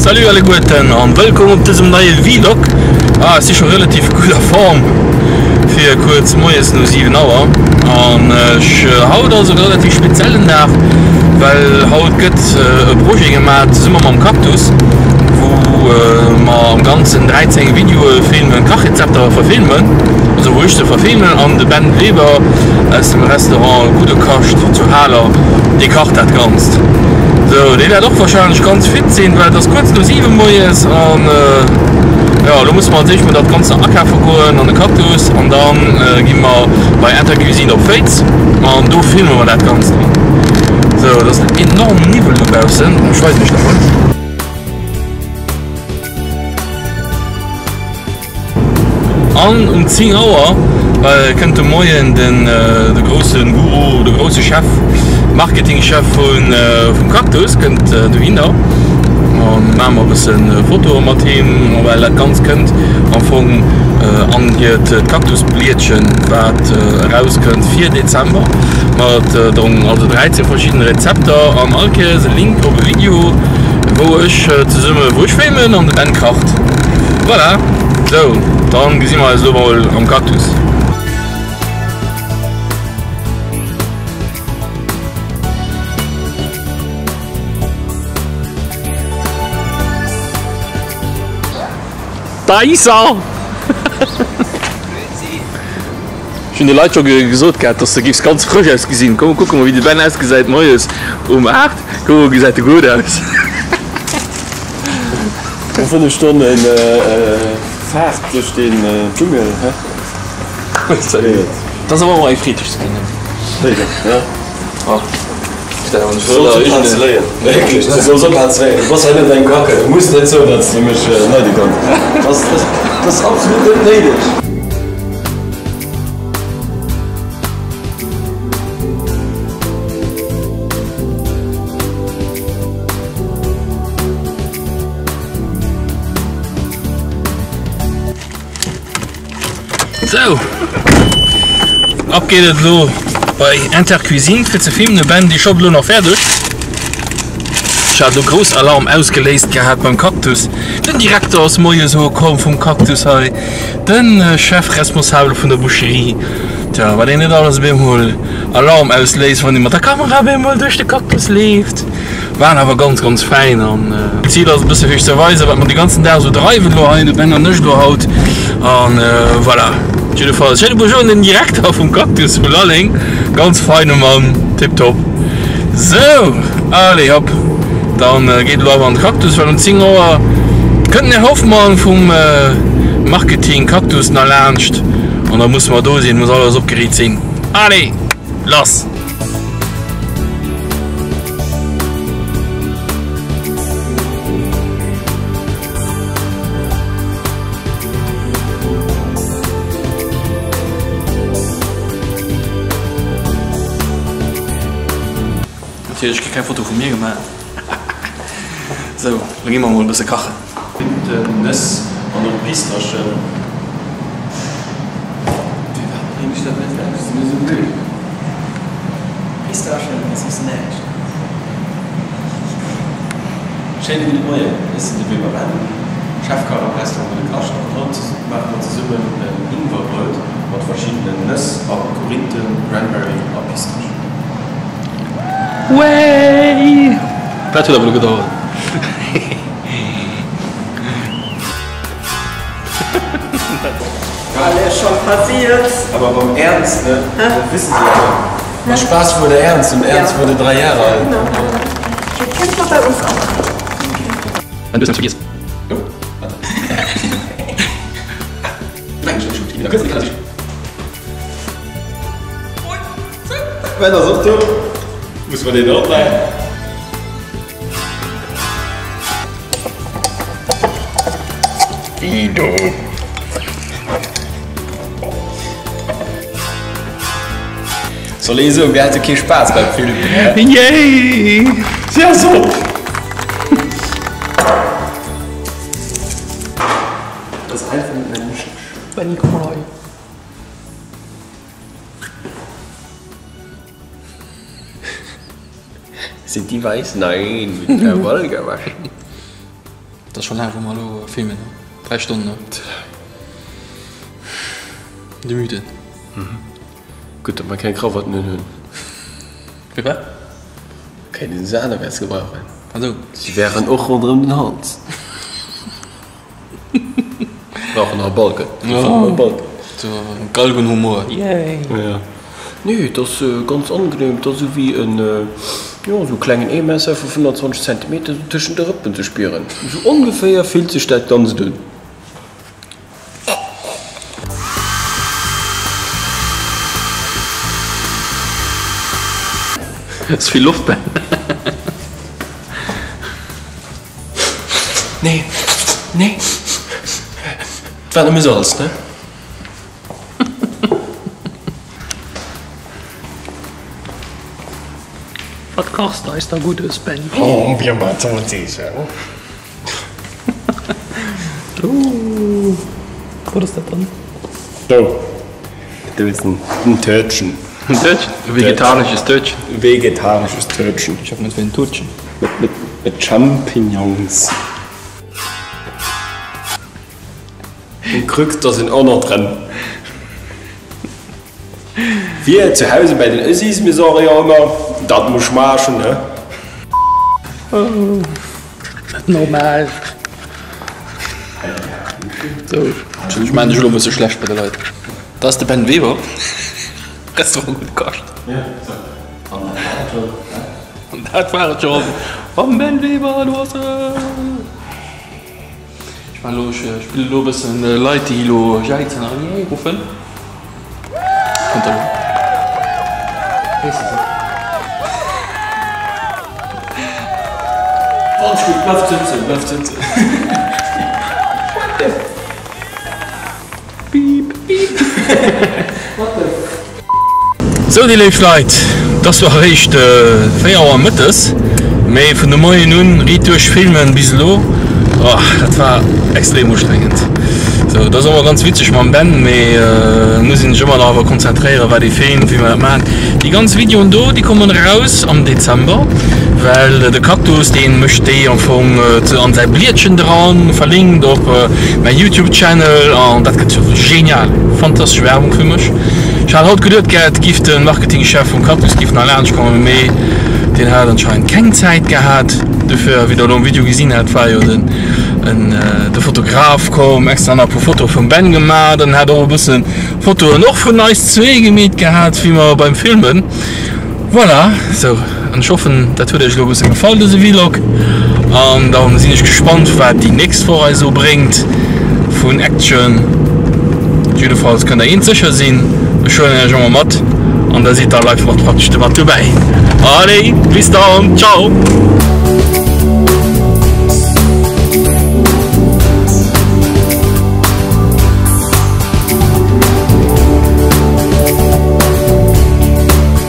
Salut alleguerten an wëllkomm op dësem neie Vlog. Ah, ech si scho relativ gutt a Form fir kuerz moies no 7 Auer an ech haut ass e relativ speziellen Dag, well haut gëtt e Projet gemaach zesumme mam Cactus, wou mer am ganzen 13 Videoe filmen, Kachrezepter verfilmen, also wou ech se verfilmen an de Ben Weber aus dem Restaurant Gudde Kascht zu Haler, dee kacht dat Ganzt. Sou, dee wäert och wahrscheinlech ganz fit sinn, well et ass kuerz no 7 moies an jo, elo musse mer als éischt mol dat Ganzt nach akafe goen an de Cactus an da gi mer bei Intercuisine op Féiz an do filme mer dat Ganzt dann. Sou, et ass enorm Niwwel dobaussen, ech weisen iech dat mol. An um 10 Auer kënnt de Moien den de grousse Guru, de grousse Chef, Marketingchef vun vum Cactus kënnt dohinner an maache mer e bësse Fotoe mat him, well dat Ganzt kënnt am Fong an hiert Cactusblietchen, wat erauskënnt fir Dezember mat also 13 verschiddene Rezepter an all Kéiers e Link op e Video, wou ech zesumme wou ech filmen an de Ben kacht. Voilà, sou dann gesi mer eis elo mol am Cactus. Da is er! Ech hunn de Leit scho gesot gehat, dass de giffs ganz frësch ausgesinn. Komm kucke mol wéi de Ben ausgesäit moies um 8. Kuck mol, gesäit e gutt aus. No 5 Stonnen Fahrt duerch den Dschungel, hä? Dat ass awer och eng Freedeg ze ginn. Ja. Du solls ophalen ze léien. Du bass hei net eng Kacke. Du muss net soen, datt s de mech neide kanns. Dat ass absolut net néideg. Sou, ab geet et elo bei Intercuisine fir ze filmen. De Ben dee schafft elo nach fäerdeg. Ech hat elo grouss Alarm ausgeléist gehat beim Cactus. Den Direkter ass moies elo komm vum Cactus hei, de Chef Responsabele vun der Boucherie. Tja, wat een net alles op eemol Alarm ausléist, wann ee mat der Kamera op eemol duerch de Cactus leeft. Waren awer ganz ganz fäin an Ziel ass e bësse fir iech ze weisen wat mer de ganzen Dag esou dreiwen elo hei, de Ben an ech elo haut an voilà. Jiddefalls schéine Bonjour un den Direkter vum Cactus vu Lalleng, ganz feine Mann, tiptop. Sou, allez hop, dann geet elo awer an de Cactus, well um 10 Auer kënnt den Här Hoffmann vum Marketing Cactus nach laanscht an da musse mer do sinn, muss alles opgeriit sinn. Allez, lass! Natierlech gi keng Foto vu mir gemaach. Sou, lo gi mer mol e bësse kachen. Nëss an och Pistaschen. Firwat bréngen ech dat net ewech? Sinn esou blöd. Pistaschen ass soss näischt. Schéine gudde Moien, ech sinn de Weber Ben, Chefkach am Restaurant Gudde Kascht an haut maache mer zesummen en Ingwerbrout mat verschiddenen Nëss a Korinthen, Cranberry a Pistaschen. Wéi! Dat huet awer elo gedauert. Alles schon passiert. Aber beim Ernst, ne? Das wissen Sie ja. Aus Spaß wurde ernst und Ernst wurde drei Jahre alt. Genau. Kennt man bei uns auch. Du hues eppes vergiess. Oh, warte. Ben ass och do. Muss mer deen opleien? Soll ee soen, mir hate kee Spaass beim Filmen, hä? Yay! Si ass op! Dat ass einfach net menschlech. Benny Cry. Sind die weiß? Nein, mit per Woll gewaschen. Et ass scho laang wou mer elo filmen, ne? 3 Stonnen, ne? De müde. Gutt, datt mer keng Krawatten un hunn. Firwat? Kéint een se anerwäerts gebrauchen. Also. Si wären och ronderëm den Hals. Brauchen nach e Balken. Oh, so Galgenhumor, yay! Ja. Nee, et ass ganz angenehm. Et ass esou wéi en, jo, esou e klengen Eemesser vu 25 Zentimeter esou tëschent de Rëppen ze spieren. Esou ongeféier fillt sech dat Ganzt un. Ass vill Loft bei. Nee, nee, et war nëmme Salz, ne? Wat kachs de eis da Guddes, Benny? Oh, wir mat Salzese. Ooh, wat ass dat dann? Do, do is en Törtchen. En Törtchen? E vegetaresches Törtchen? Vegetaresches Törtchen. Ech hoffen, et wier en Tootchen. Mat, mat Champignons. En Krückter sinn och nach dran. Wir zu Hause bei den Össis, mir soe jo ëmmer, dat muss schmaachen, ne? Oh, net normal. Sou, ech maan dech elo e bësse schlecht bei de Leit. Dat ass de Ben Weber, Restaurant Gutt Kascht. An dat war et scho mam Ben Weber, do ass en. Ech maan elo, ech spillen elo e bëssen Leit déi elo jäizen an Yay ruffen. Kënnt elo. Héiers de se? Alles gutt, bleift sëtzen, bleift sëtzen. What the Beep beep. What the. Sou déi léif Leit, et ass zwar eréischt 4 Auer mëttes, mee vun de Moien un riit duerch filmen bis elo, oh dat war extrem ustrengend. Sou et ass ëmmer ganz witzeg mam Ben, mee et muss een sech ëmmer nach awer konzentréieren wat ee filmt, wéi mer dat maachen. Déi ganz Videoen do déi kommen eraus am Dezember, well de Cactus deen mécht déi am Fong an säi Blietchen dran, verlinkt op mäi Youtube Channel an dat gëtt genial, fantastesch Werbung fir mech. Ech hat haut geduet gehat, giff de Marketingchef vum Cactus giff nach laanscht kommen, mee deen hat anscheinend keng Zäit gehat dofir. Wéi der elo am Video gesinn hat, war jo den de Fotograf komm, extra nach e puer Fotoe vum Ben gemat an hat och e bëssen Fotoen och vun eis zwee gemeet gehat, wéi mer beim Filmen. Voilà, sou an ech hoffen dat huet iech elo e bësse gefall dëse Vlog an dann sinn ech gespannt wat déi nächst Woch eis esou bréngt vun Action. Jiddefalls kënnt der eent sécher sinn, ech huelen iech ëmmer mat an da sidd der live mat praktesch mat dobäi. Allez, bis dann, ciao!